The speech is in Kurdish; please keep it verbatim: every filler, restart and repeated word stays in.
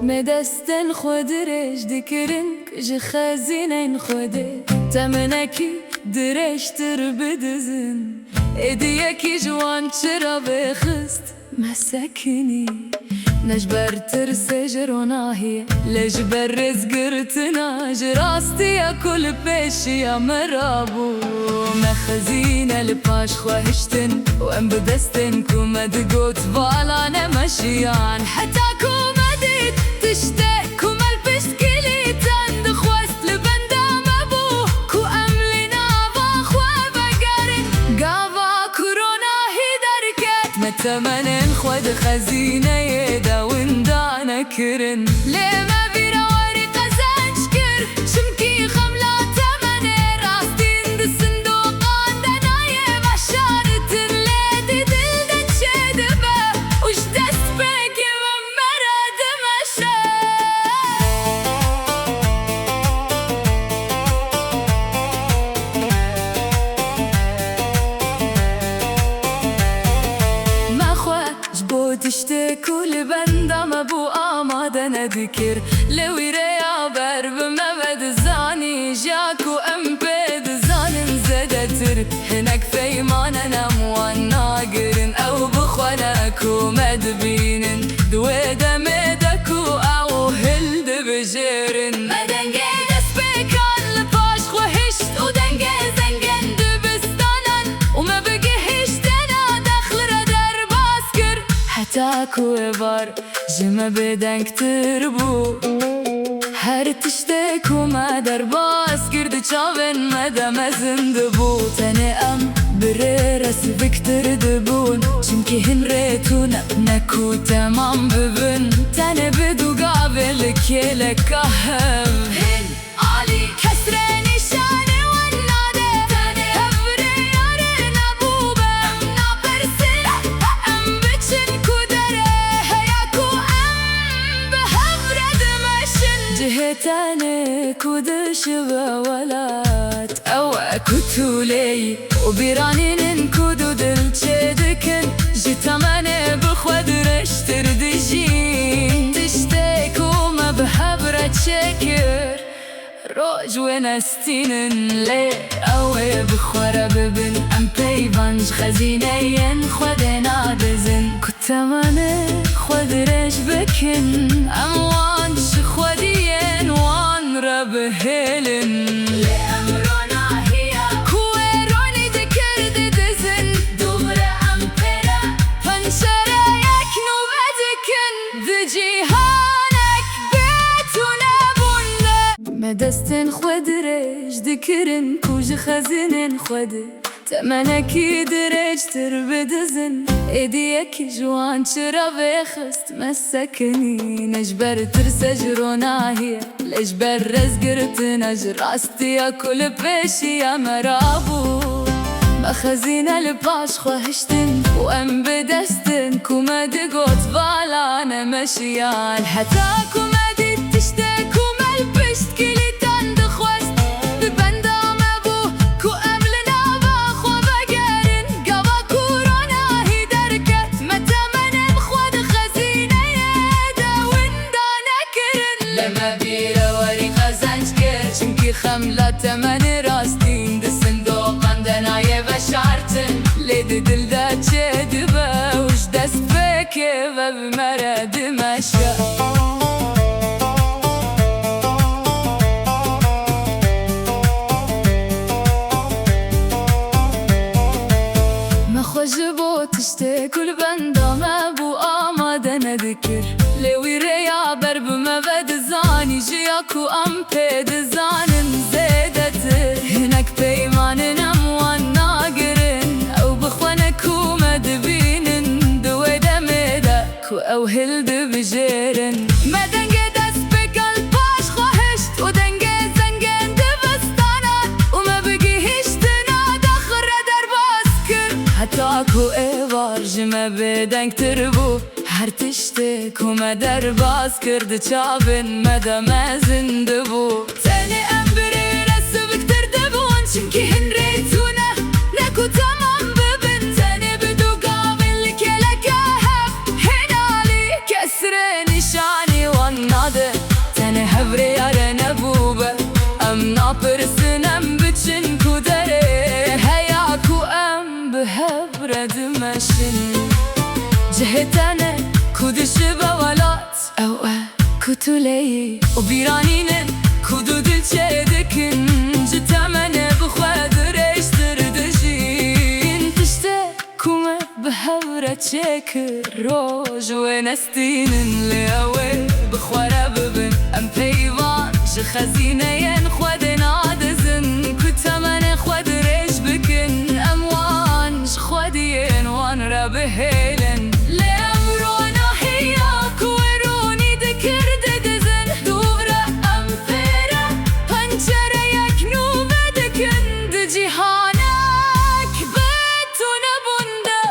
Me destên xwe dirêj dikirin ku ji xezînên Xwedê temenekî dirêjtir bidizin. Êdî yekî ji wan çira vêxist me sekinî. Ne ji ber tirsê ji ronahiyê, lê ji ber rêzgirtina ji rastiya ku li pêşiya me rabû. Me xezîne li paş xwe hiştin û em bi destên ku me digot vala ne me jiyan. Heta ku me dît tiştek ku me li pişt kilîtan dixwest li benda me bû ku em li nava xwe vegerin. Gava ku ronahî derket, me temenên xwe di xezîneyê de winda nekirin. Lê me bîra werî qezenc kir, çimkî xemla temenê rastîn di sindoqan de nayê veşartin, lê di dil de çêdibe û ji destpêkê ve me re dimeşe. Me xwe ji bo tiştê ku li benda me bû amade nedikir. Lê wî rêya ber bi me ve dizanî, jiya ku em pê dizanin zêdetir. Hinek peymanan em wan nagirin, ew bi xwe ne ku me dibînin. Di wê demê de ku ew hildibijêrin. Me dengê destpêkan li paş xwe hişt û dengê zengên dibistanan û me bi gihîştina dexl re derbas kir. Heta ku êvar ji me bêdengtir bû. Her tiştê ku me derbas kir di çavên me de mezin dibû. Tenê em bi rê re siviktir dibûn, çimkî hin rê tune ne ku temam bibin. Tenê bi du gavê li kêleka hev. Alî kes rê nîşanê wan nade. Tenê hevrêyarê nebû be. Em napersin, em biçin ku derê heye ku em bi hev re dimeşin. Cihê tenê ku dişibe welat, ew e ku tu lê yî û bîranînin ku du dil çêdikin. Ji temenê bi xwe dirêjtir dijîn. Tiştê ku me bi hev re çêkir. Roj wê nestînin, lê ew ê bi xwe re bibin. Em peyvan ji xezîneyên Xwedê nadizin. Ku temenê xwe dirêj bikin, em wan ji xwediyên wan re bihêlin. Lê em ronahiya ku wê ronî dikir didizin. Dûv re em pê re pencereyek nû vedikin. Di cîhanek bêtûnebûn de. Me destên xwe dirêj dikirin ku ji xezînên Xwedê temenekî dirêjtir bidizin. Êdî yekî ji wan çira vêxist me sekinî. Ne ji ber tirsê ji ronahiyê, lê ji ber rêzgirtina ji rastiya ku li pêşiya me rabû. Me xezîne li paş xwe hiştin û em bi destin ku me digot vala ne me jiyan. Heta ku me dît tiştê ku me li pişt kilîtan dixwest, di benda me bû ku em li nava xwe vegerin. Gava ku ronahî derket, me temenên xwe di xezîneyê de winda nekirin. Lê me bîrewerî qezenc kir, çimkî xemla temenê rastîn di sindoqan de nayê veşartin. Lê di dil de çêdibe û ji destpêkê ve bi me re dimeşe. Me xwe ji bo tiştê ku li benda me bû amade nedikir. Lê wî rêya ber bi me ve dizanî, jiya ku em pê dizanin zêdetir. Hinek peymanin em wan nagirin, ew bi xwe ne ku me dibînin. Di wê demê de ku ew hildibijêrin. Me dengê destpêkan li paş xwe hişt û dengê zengên dibistanan û me bi gihîştina dexl re derbas kir. Heta ku êvar ji me bêdengtir bû. Her tiştê ku me derbas kir di çavên me de mezin dibû. Tenê em bi rê re siviktir dibûn, çimkî hin rê tune ne ku temam bibin. Tenê bi du gavên li kêleke hev hênalî kes rê Tene ku dişibe welat, ew e ku tu lê yî û bîranînin ku du dil çêdikin, ji temenê bi xwe dirêjtir dijîn. Tiştê ku me bi hev re çêkir, roj wê nestînin, lê ew ê bi xwe re bibin. Em peyvan ji xezîneyên Xwedê nadizin, ku temenê xwe dirêj bikin. Em wan ji xwediyên wan re bihêlin, lê em ronahiya ku wê ronî dikir didizin. Dûv re em pê re pencereyek nû vedikin, di cîhanek bi tunebûn de.